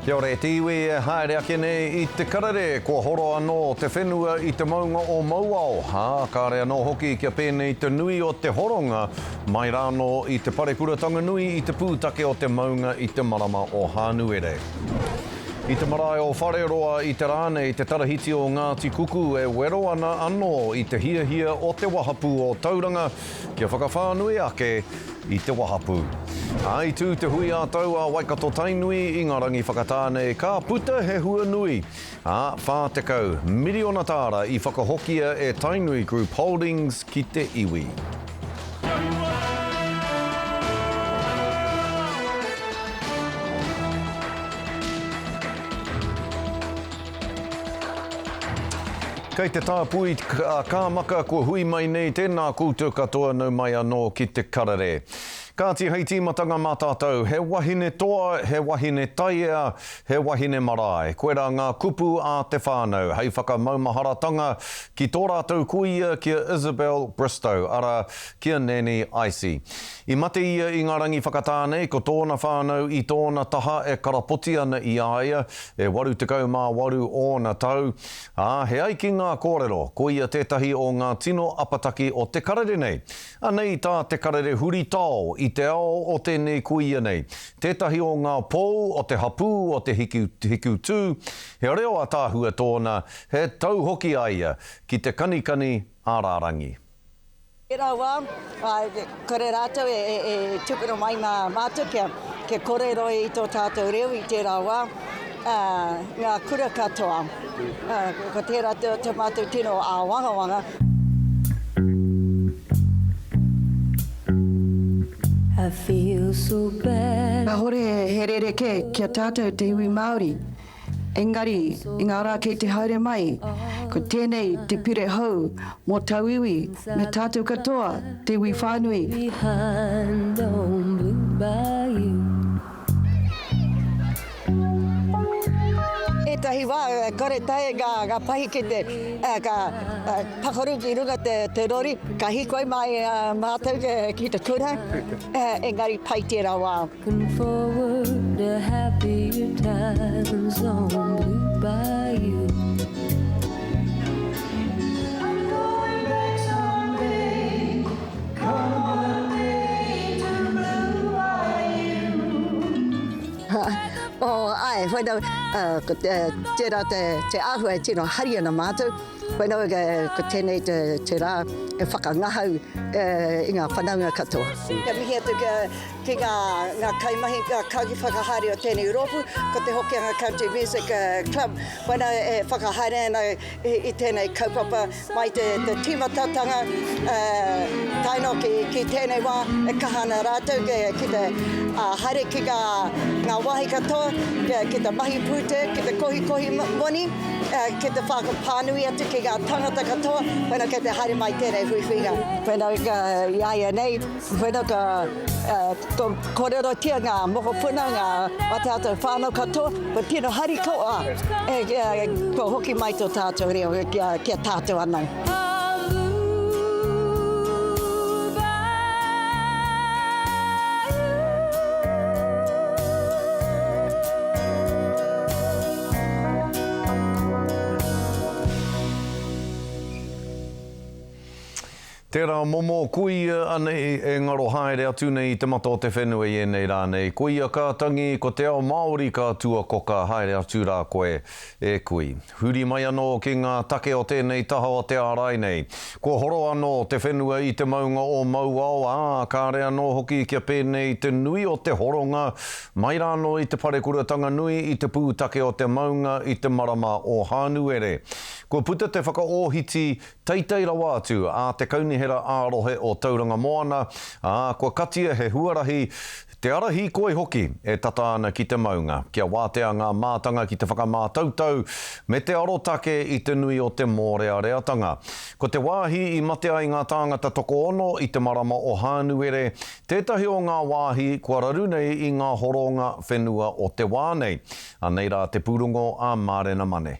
Kia ora e te iwi e haere ake nei i te karere, kua horo anō te whenua i te maunga o Mauao, ā, kāre anō hoki kia pēnei te nui o te horonga mai rānō i te parekuratanga nui i te pūtake o te maunga i te marama o Hānuere. I te marae o Whareroa i te rā nei te tarahiti o Ngāti Kuku e wero ana anō i te hiahia o te wahapū o Tauranga kia whakawhānui ake i te wahapū. Ā, i tū te hui ā-tau a Waikato-Tainui i ngā rangi whakatā nei, ka puta he hua nui, ā, 40 miriona tāra i whakahokia e Tainui Group Holdings ki te iwi. Kei te tāpui a Kāmaka kua hui mai nei, tēnā koutou katoa nau mai anō ki te karere. Kāti hei tīmatanga mā tātou, he wahine toa, he wahine taiea, he wahine marae. Koirā ngā kupu a te whānau hei whakamaumaharatanga ki tō rātou kuia ki a Isabel Bristow, arā, ki a Nanny Icy. I mate ia i ngā rangi whakatā nei, ko tōna whānau i tōna taha e karapoti ana i a ia, e 88 ōna tau, ā, he ai ki ngā kōrero, ko ia tētahi o ngā tino apataki o te karere nei. Anei tā te karere huritao i te ao o tēnei kuia nei, tētahi o ngā pou o te hapū o Te Hikutū, he reo ataahua tōna, he tau hoki a ia ki te kanikani ā-rārangi. Tērā wā, kore rātou e tukuna mai ngā mātua kia kōrero i tō tātou reo i tērā wā, ngā kura katoa. Ko tērā tō mātou tino āwangawanga. I feel so bad. Kāhore he rerekē ki a tātou te iwi Māori. Engari, i ngā rā kei te haere mai, ko tēnei te pire hou mō tauiwi me tātou katoa, te iwi whānui. Ētahi wā, kore taea ngā pahi ki te, ka pakaru ki runga te rori, ka hīkoi mai mātou ki te kura, engari pai tērā wā. Looking forward to happier times on Blue Bayou. I'm going back someday, come what may, to Blue Bayou. Oh, ae, whanau, ko tērā te āhua e tino hari ana mātou, whanau, ko tēnei te rā e whakangahau i ngā whanaunga katoa. Kia mihi atu Ki ngā, ngā kaimahi, ngā kaiwhakahaere o tēnei rōpū, ko te Hokianga Country Music Club, wena e whakahaere ana i, i tēnei kaupapa mai te, te tīmatatanga, tae noa ki, ki tēnei wā, e kaha ana rātou ki, ki te haere ki ngā, ngā wāhi katoa, ki, ki te mahi pūtea, ki te kohikohi moni, ki te whakapānui atu ki ngā tangata katoa, wena kei te haere mai tēnei huihuinga. Wena i a ia nei, Whena ka kōrerotia ngā mokopuna, ngā a tātou whānau katoa, kua tino harikoa kua hoki mai tō tātou reo ki a tātou anō. Tērā momo kuia anei e ngaro haere atu nei i te mata o te whenua i ēnei rā nei. Koia ka tangi, ko te ao Māori ka tuakoka haere atu rā koe, e kui. Huri mai anō ki ngā take o tēnei taha o te ārai nei. Kua horo anō te whenua i te maunga o Mauao, ā, kāre anō hoki kia pēnei te nui o te horonga mai rānō i te parekuratanga nui i te pūtake o te maunga i te marama o Hānuere. Kua puta te whakaōhiti Teitei rawa atu a te Kaunihera ā-Rohe o Tauranga Moana, ā, kua katia he huarahi, te ara hīkoi hoki e tata ana ki te maunga, kia wātea ngā mātanga ki te whakamātautau me te arotake i te nui o te mōreareatanga. Ko te wāhi i mate ai ngā tāngata tokoono i te marama o Hānuere tētahi o ngā wāhi kua raru nei i ngā horonga whenua o te wā nei. Anei rā te pūrongo a Mārena Mane.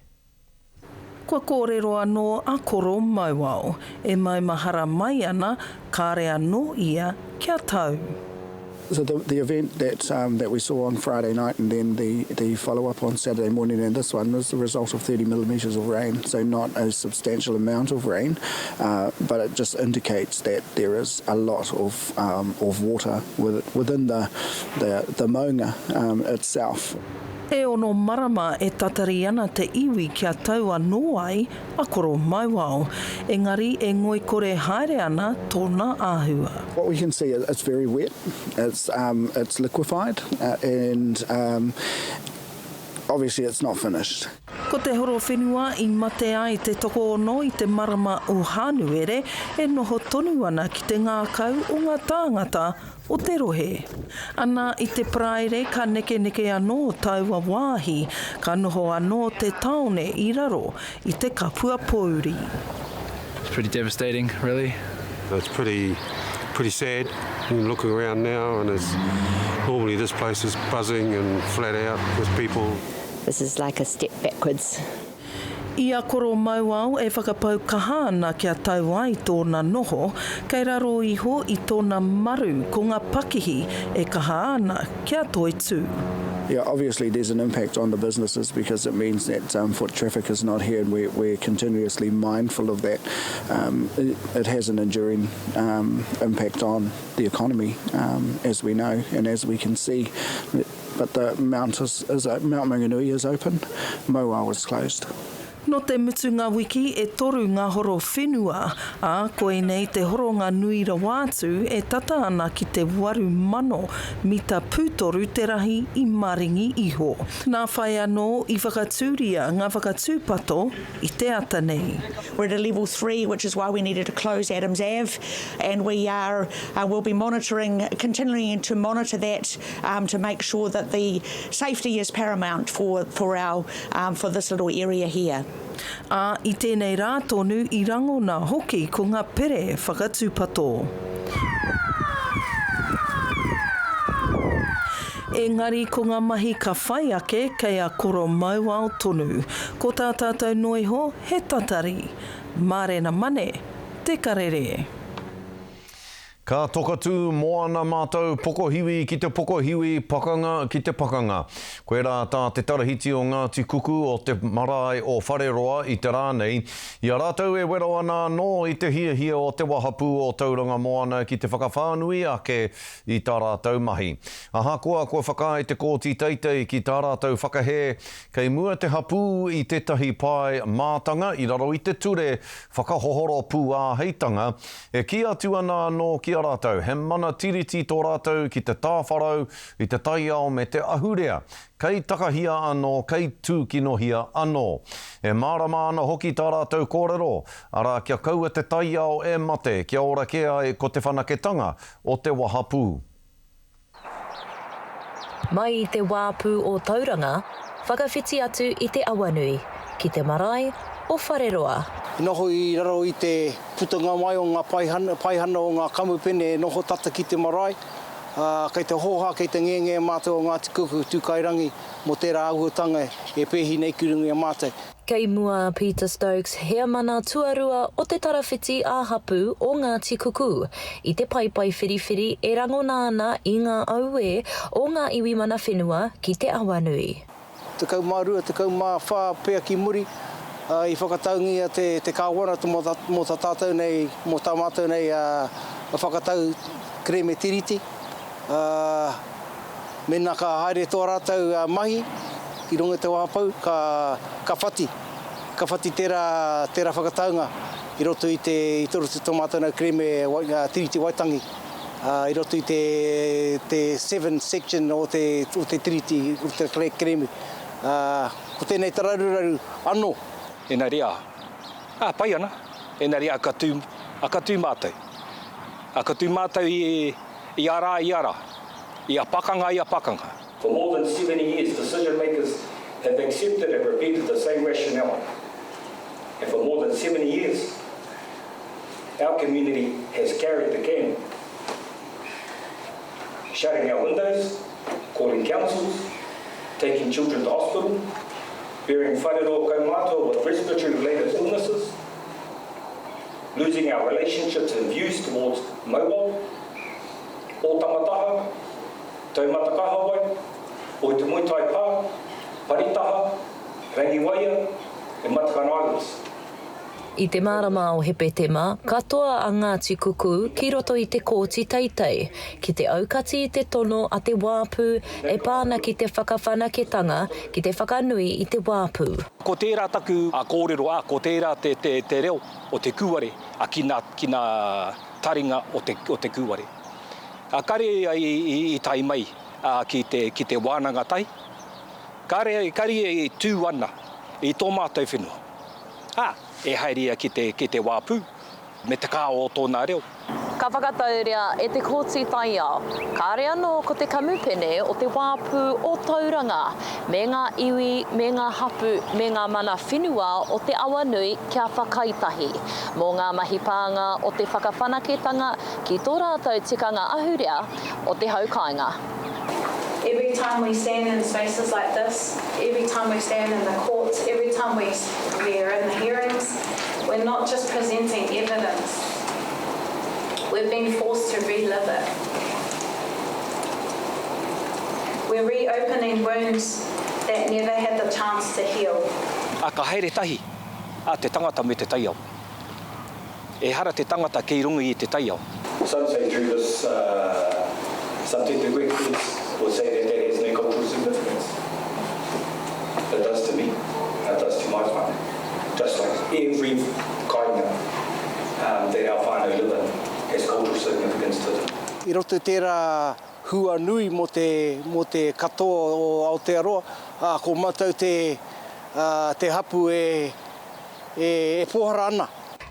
Kua kōrero anō a Koro Mauao, e maumahara mai ana kāre anō ia kia tau. So the, the event that, um, that we saw on Friday night and then the, the follow-up on Saturday morning and this one is the result of 30 millimetres of rain, so not a substantial amount of rain, uh, but it just indicates that there is a lot of, um, of water with, within the, the, the maunga um, itself. E ono marama e tatari ana te iwi kia tau anō ai a Koro Mauao, engari e ngoikore haere ana tōna āhua. What we can see is it's very wet, it's, um, it's liquefied uh, and um, obviously it's not finished. Ko te horowhenua i mate ai te tokoono i te marama o Hānuere e noho tonu ana ki te ngākau o ngā tāngata o te rohe. Ana i te Paraire ka nekeneke anō taua wāhi, ka noho anō te tāone i raro i te kapua pōuri. It's pretty devastating, really. It's pretty, pretty sad. Looking around now and it's normally this place is buzzing and flat out with people. This is like a step backwards. I a Koro Mauao e whakapau kaha ana kia tau ai tōna noho, kei raro iho i tōna maru ko ngā pakihi e kaha ana kia toitū. Yeah, obviously there's an impact on the businesses because it means that um, foot traffic is not here and we, we're continuously mindful of that. Um, it, it has an enduring um, impact on the economy, um, as we know and as we can see. But the mount is, is uh, Mount Maunganui is open, Mauao is closed. Nō te mutunga wiki e toru ngā horo whenua, ā, koinei te horonga nui rawa atu e tata ana ki te 8,000 mita pūtoru te rahi i maringi iho. Nā whai anō i whakatūria ngā whakatūpato i te ata nei. We're at a level 3 which is why we needed to close Adams Ave and we are uh, will be monitoring continuing to monitor that um, to make sure that the safety is paramount for, for, our, um, for this little area here. Ā, i tēnei rā tonu i rangona hoki ko ngā pere whakatūpato. Engari ko ngā mahi ka whai ake kei a Koro Mauao tonu. Ko tā tātou noiho he tatari. Mārena Mane, Te Karere. Ka tokatū moana mātou pokohiwi ki te pokohiwi, pakanga ki te pakanga. Koirā tā te tarahiti o Ngāti Kuku o te marae o Whareroa i te rā nei, i a rātou e wero ana anō i te hiahia o te wahapū o Tauranga Moana ki te whakawhānui ake i tā rātou mahi. Ahakoa kua whakaae te Kōti Teitei ki tā rātou whakahē, kei mua te hapū i tētahi pae mātanga i raro i te ture whakahohoro pūāheitanga, E kī atu ana anō ki a rātou, he mana tiriti tō rātou ki te tāwharau i te taiao me te ahurea, kei takahia anō, kei tūkinohia anō. E mārama ana hoki tā rātou kōrero, arā, kia kaua te taiao e mate, kia ora kē ai ko te whanaketanga o te wahapū. Mai i te wāpū o Tauranga, whakawhiti atu i te Awanui, ki te marae o Whareroa. I noho i raro i te putanga mai o ngā paihana, paihana o ngā kamupene e noho tata ki te marae, ā, kei te hōhā, kei te ngenge mātou o Ngāti Kuku, Tūkairangi mō tērā āhuatanga e pēhi nei ki runga i a mātou. Kei mua a Peter Stokes, heamana tuarua o te tarawhiti ā-hapū o Ngāti Kuku, i te paepae whiriwhiri e rangona ana i ngā auē o ngā iwi mana whenua ki Te Awanui. 12, 14 pea ki muri, i whakataungia te Kāwana mō tā tātou nei, mō tā mātou nei whakatau kerēme Tiriti, ā, Mēnā ka haere tō rātou mahi i runga i te wahapou, ka, ka whati, ka whati tērā, tērā whakataunga i roto i te, i roto i tō mātou nei kerēme Tiriti Waitangi, ā, i roto i te, te seven section o te, o te Tiriti, o te kerēme. Ā, ko tēnei te raruraru anō. Engari ā, ā, pai ana, engari ā, ka tū, ā, ka tū mātou. Ā, ka tū mātou i, Ia rā, ia rā. Ia pakanga, ia pakanga. For more than 70 years, decision makers have accepted and repeated the same rationale. And for more than 70 years, our community has carried the can. Shutting our windows, calling councils, taking children to hospital, bearing whareroa kaumātua with respiratory-related illnesses, losing our relationships and views towards mobile, Otamataha, Taumatakahawai, Otumoetai Pā, Paritaha, Rangiwaia, and Matakana Islands. I te marama o Hepetema, ka toa a Ngāti Kuku ki roto i te Kōti Teitei, ki te aukati i te tono a te wāpu e pā ana ki te whakawhanaketanga ki te whakanui i te wāpu. Ko tērā taku kōrero, ā, ko tērā te, te, te reo o te kūare, ā, ki nā, ki nā taringa o te, o te kūare. Ā, kare ia i, i, i tae mai, ā, ki te, ki te wānanga tahi. Kare, kare ia i tū ana i tō mātou whenua. Ā, e haere ia ki te, ki te wāpū, me te kāo o tōna reo. Ka whakatauria e te Kōti Taiao, kāre anō ko te kamupene o te wāpū o Tauranga, me ngā iwi, me ngā hapū, me ngā mana whenua o te Awanui kia whakaaetahi mō ngā mahi pānga o te whakawhanaketanga ki tō rātou tikanga ahurea o te hau kāinga. Every time we stand in spaces like this, every time we stand in the courts, every time we, we're in the hearings, we're not just presenting evidence. We've been forced to relive it. We're reopening wounds that never had the chance to heal. A ka haere tahi a te tangata me te taiao. Ehara te tangata kei runga i te taiao. Some say through this some technical experts would say that that has no cultural significance. It does to me, it does to my whānau. Just like every kāinga um, that our whānau live in has cultural significance to them. I roto i tērā hua nui mō te, mō te katoa o Aotearoa, ā, ko mātou te, ā, te hapū e, e pōhara ana.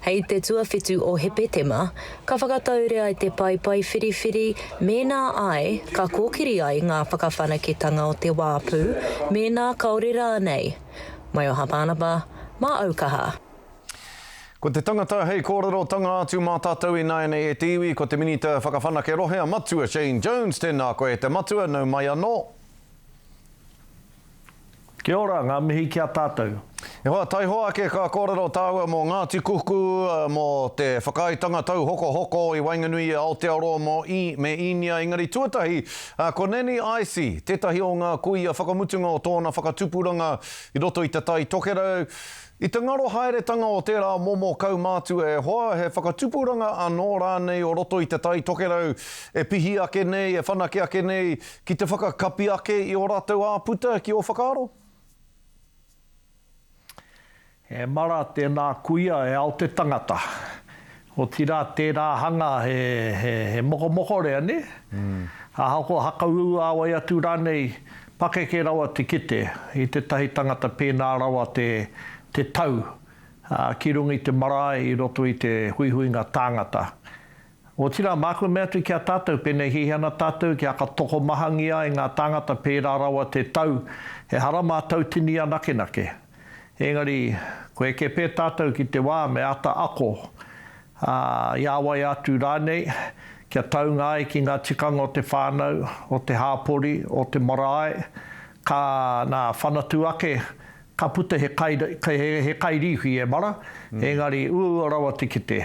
Hei te tuawhitu o Hepetema, ka whakataurea e te paepae whiriwhiri mēnā āe ka kōkiri ai ngā whakawhanaketanga o te wāpu, mēnā kāore rānei. Maioha Pānapa, mā Aukaha. Ko te tangata hei kōrerotanga atu mā tātou ināianei e te iwi, ko te Minita Whakawhanake Rohe a Matua Shane Jones. Tēnā koe e te Matua, nau mai anō. Kia ora, ngā mihi ki a tātou. E hoa, taihoa ake ka kōrero tāua mō Ngāti Kuku, mō te whakaaetanga tauhokohoko i waenganui i a Aotearoa mō i, me Īnia, engari tuatahi, ko Nanny Icy, tētahi o ngā kuia whakamutunga o tōna whakatupuranga i roto i Te Tai Tokerau. I te ngaro haeretanga o tērā momo kaumātua e hoa, he whakatupuranga anō rānei o roto i Te Tai Tokerau e pihi ake nei, e whanake ake nei, ki te whakakapi ake i ō rātou āputa ki ō whakaaro? E mara tēnā kuia e ao te tangata. Otirā tērā hanga he, he, he mokomokorea, nē? Ahakoa hakaū a wai atu rānei, pakeke rawa te kite i tētahi tangata pēnā rawa te, te tau ki runga i te marae i roto i te huihuinga tāngata. Otirā, māku e mea atu ki a tātou, pēnei hiahia ana tātou kia ka tokomahangia ai ngā tāngata pērā rawa te tau, ehara mā tautini anakenake. Engari, kua eke pē tātou ki te wā me āta ako, ā, i a wai atu rānei, kia taunga ai ki ngā tikanga o te whānau, o te hāpori, o te marae, ka, nā, whanatu ake, ka puta he kai, he kairīwhi e mara, engari uaua rawa te kite.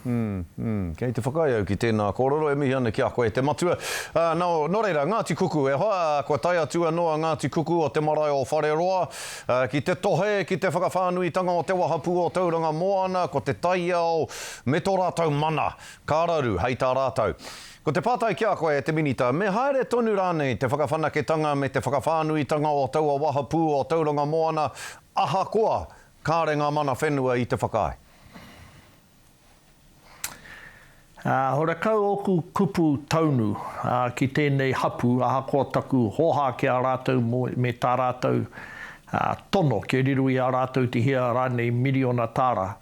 Mm, mm, kei te whakaae au ki tēnā kōrero, e mihi ana ki a koe e te matua. Uh, nō, nō reira, Ngāti Kuku, e hoa, kua tae atu anō a Ngāti Kuku o te marae o Whareroa, uh, ki te tohe, ki te whakawhānuitanga o te wahapū o Tauranga Moana, ko te taiao me tō rātou mana, ka raru, hei tā rātou. Ko te pātai ki a koe, e te Minita, me haere tonu rānei te whakawhanaketanga me te whakawhānuitanga o taua wahapū o Tauranga Moana, ahakoa kāre ngā mana whenua i te whakaae? Ā, horekau ōku kupu taunu ki tēnei hapū, ahakoa taku hōhā ki a rātou me tā rātou tono kia riro i a rātou te hia rānei miriona tāra.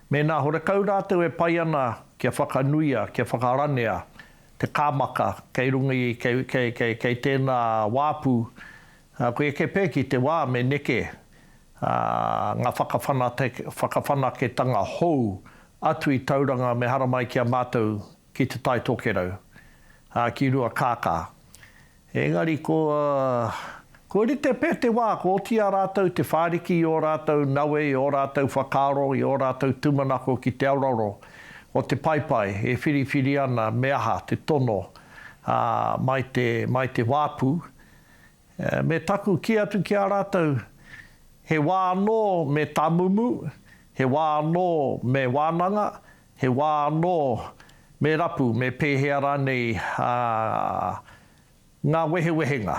Mēnā horekau rātou e pai ana kia whakanuia, kia whakaranea te kāmaka kei runga i, kei, kei, kei, kei tēnā wāpu, kua eke pea ki te wā me neke ngā whakawhanaketanga hou atu i Tauranga me haramai ki a mātou ki Te Tai Tokerau, ā, ki Ruakākā. Engari ko, kua rite pea te wā kua oti i a rātou te whāriki i ō rātou nawe, i ō rātou whakaaro, i ō rātou tūmanako ki te aroaro o te paepae e whiriwhiri ana me aha te tono. mai te, mai te wāpu. Me taku kī atu ki a rātou, he wā anō me tāmumu, he wā anō me wānanga, he wā anō me rapu, me pēhea rānei ngā wehewehenga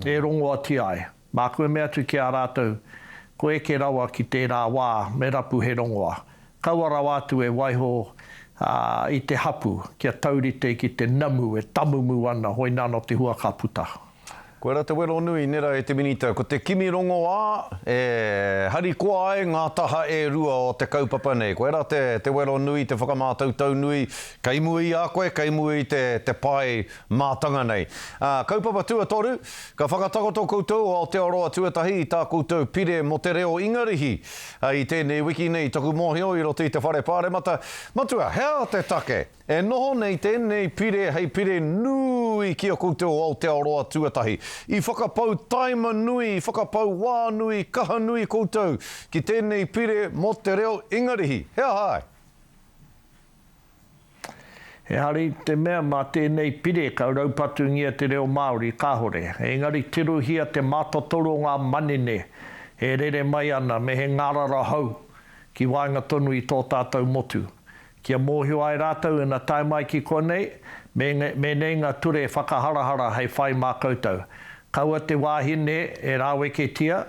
e rongoatia ai. Māku e mea atu ki a rātou, ko eke rawa ki tērā wā me rapu he rongoa. Kaua rawa atu e waiho i te hapu kia taurite ki te namu e tamumu ana hoināno te hua ka puta. Koira te wero nui, nera e te Minita, ko te kimi rongoā e harikoa ai ngā taha e rua o te kaupapa nei. Koira te, te wero nui, te whakamātautau nui, kei mua i a koe, kei mua i te, te pae mātanga nei. Ā, kaupapa tuatoru, ka whakatakoto koutou o Aotearoa tuatahi i tā koutou pire mō te reo Ingarihi i tēnei wiki nei, taku mōhio i roto i te Whare Pāremata. Matua, he aha te take? E noho nei tēnei pire hei pire nui ki a koutou o Aotearoa tuatahi. I whakapau taima nui, i whakapau wā nui, kaha nui koutou ki tēnei pire mō te reo Ingarihi. He aha ai? Ehara i te mea mā tēnei pire ka raupatungia te reo Māori, kāore. Engari tirohia te mātotoru o ngā manene e rere mai ana me he ngārara hou ki waenga tonu i tō tātou motu. Kia mōhio ai rātou ina tae mai ki konei, me, me nei ngā ture whakaharahara hei whai mā koutou. Kaua te wāhine e rāweketia,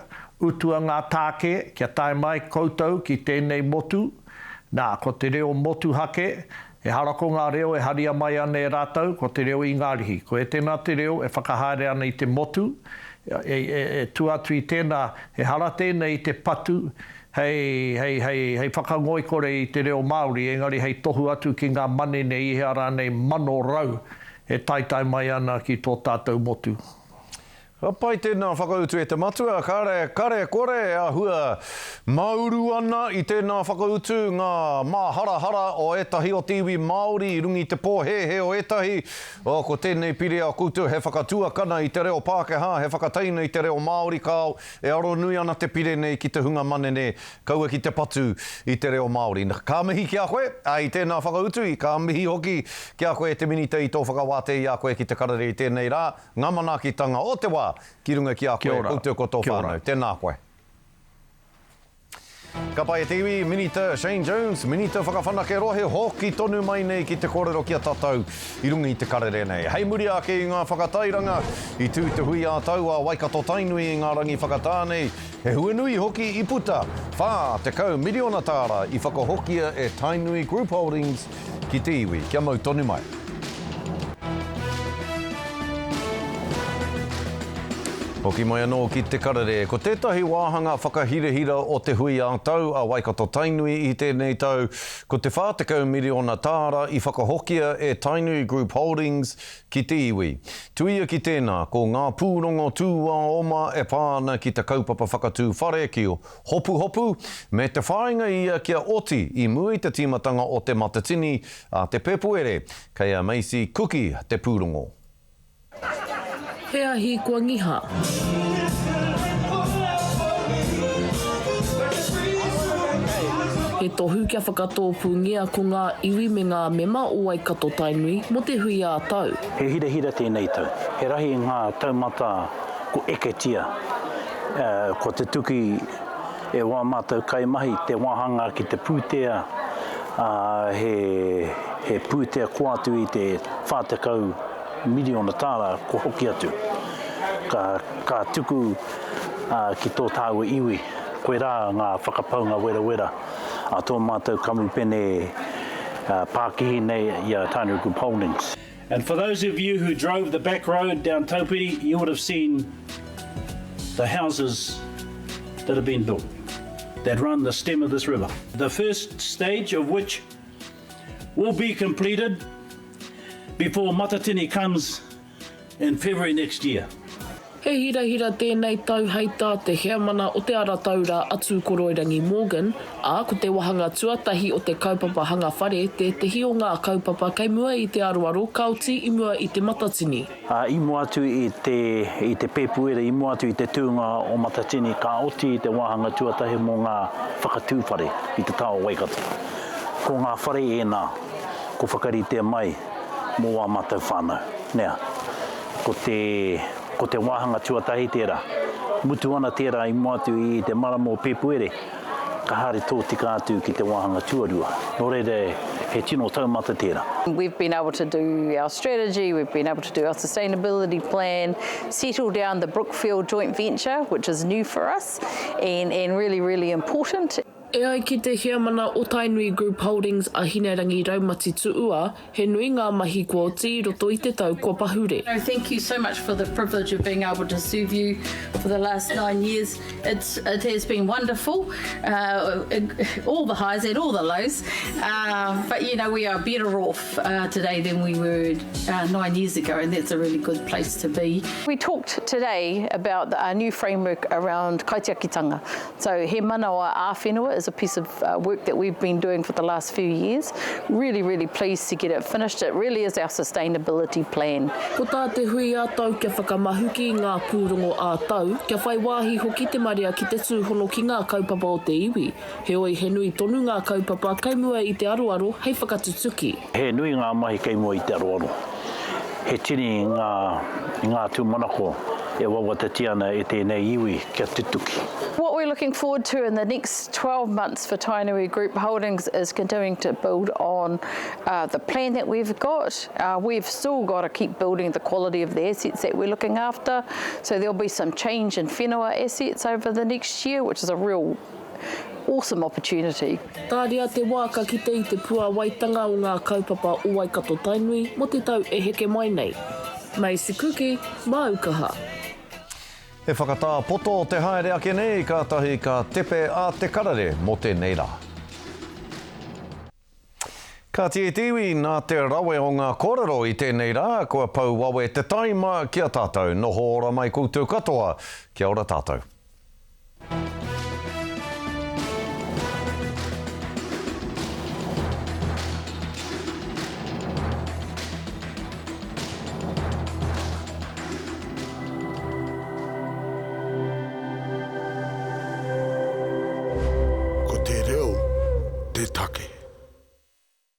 utua ngā tāke kia tae mai koutou ki tēnei motu, nā, ko te reo motuhake, ehara ko ngā reo e haria mai ana e rātou, ko te reo Ingarihi. Ko ētēnā te reo e whakahaere ana i te motu, e, e, e tua atu i tēnā, ehara tēnei i te patu, hei, hei, hei, hei whakangoikore i te reo Māori, engari hei tohu atu ki ngā manene i hea rānei manorau e taetae mai ana ki tō tātou motu. Ka pai tēnā whakautu e te matua, kare, kare kore e āhua māuru ana i tēnā whakautu ngā māharahara o ētahi o te iwi Māori i runga i te pōhēhē o ētahi, oh, ko tēnei pire a koutou he whakatuakana i te reo Pākehā, he whakateina i te reo Māori, kāo, E aro nui ana te pire nei ki te hunga manene, kaua ki te patu i te reo Māori. Ka mihi ki a koe, ā, i tēnā whakautu, ka mihi hoki ki a koe e te Minita i tō whakawātea i a koe ki te karere i tēnei rā, ngā manaakitanga o te wā ki runga ki a koe, koutou ko tō whānau. Tēnā koe. Ka pai e te iwi, Minita Shane Jones, Minita Whakawhanake Rohe, hoki tonu mai nei ki te kōrero ki a tātou i runga i te karere nei. Hei muri ake i ngā whakatairanga, i tū te hui ā-tau a Waikato-Tainui i ngā rangi whakatā nei, he huanui hoki i puta, 40 miriona tāra i whakahokia e Tainui Group Holdings ki te iwi. Kia mau tonu mai. Hoki mai anō ki te karere. Ko tētahi wāhanga whakahirahira o te hui ā-tau a Waikato-Tainui i tēnei tau, ko te 40 miriona tāra i whakahokia e Tainui Group Holdings ki te iwi. Tuia ki tēnā, ko ngā pūrongo tūāoma e pā ana ki te kaupapa whakatū whare ki Hopuhopu, me te whāinga ia kia oti i mua i te tīmatanga o Te Matatini a te Pēpuere. Kei a Macy Kuki te pūrongo. He ahi kua ngiha. He tohu kia whakatōpūngia ko ngā iwi me ngā mema o Waikato-Tainui mō te hui ā-tau. He hirahira tēnei tau. He rahi ngā taumata ko eketia, kua tutuki e wā mātou kaimahi te wāhanga ki te pūtea, ā, he, he pūtea kua atu i te 40 miriona tāra kua hoki atu. Ka, ka tuku ki tō tāua iwi, koirā ngā whakapaunga werawera a tō mātou kamupene pākihi nei i a Tainui Group Holdings. And for those of you who drove the back road down Taupiri, you would have seen the houses that have been built that run the stem of this river. The first stage of which will be completed before Matatini comes in February next year. He hirahira tēnei tau hei tā te heamana o Te Ara Taura a Tūkoroirangi Morgan, ā, ko te wāhanga tuatahi o te kaupapa hanga whare tētehi o ngā kaupapa kei mua i te aroaro ka oti i mua i Te Matatini. Ā, i mua atu i te, i te Pēpuere, i mua atu i te tūnga o Matatini, ka oti te wāhanga tuatahi mō ngā whakatū whare i te taha o Waikato. Ko ngā whare ēnā, ko whakaritea mai mō ā mātou whānau. Nea, ko te, ko te wāhanga tuatahi tērā. Mutu ana tērā i mua atu i te marama o Pēpuere, ka haere tōtika atu ki te wāhanga tuarua. Nō reira, he tino taumata tērā. We've been able to do our strategy, we've been able to do our sustainability plan, settle down the Brookfield joint venture, which is new for us and, and really, really important. E ai ki te heamana o Tainui Group Holdings a Hinerangi Raumati Tuua, he nui ngā mahi kua oti i roto i te tau kua pahure. Thank you so much for the privilege of being able to serve you for the last nine years. It's, it has been wonderful, uh, all the highs and all the lows. Uh, but you know, we are better off uh, today than we were uh, nine years ago, and that's a really good place to be. We talked today about our new framework around kaitiakitanga. So He Manawa Ā-Whenua is a piece of uh, work that we've been doing for the last few years. Really, really pleased to get it finished. It really is our sustainability plan. Ko tā te hui ā-tau kia whakamahuki i ngā pūrongo ā-tau, kia whai wāhi hoki te marea ki te tūhono ki ngā kaupapa o te iwi. Heoi, he nui tonu ngā kaupapa kei mua i te aroaro hei whakatutuki. He nui ngā mahi kei mua i te aroaro. He tini ngā, ngā tūmanako e wawatatia ana e tēnei iwi kia tutuki. What we're looking forward to in the next 12 months for Tainui Group Holdings is continuing to build on uh, the plan that we've got. Uh, we've still got to keep building the quality of the assets that we're looking after. So there'll be some change in whenua assets over the next year, which is a real awesome opportunity. Tāria te wā ka kite i te puāwaitanga o ngā kaupapa o Waikato-Tainui mō te tau e heke mai nei. Macy Kuki, māu kaha. He whakatā poto te haere ake nei, kātahi ka tepe a Te Karere mō tēnei rā. Kāti e te iwi, nā te rawe o ngā kōrero i tēnei rā, kua pau wawe te taima ki a tātou. Noho ora mai koutou katoa. Kia ora tātou. Ko te reo te take.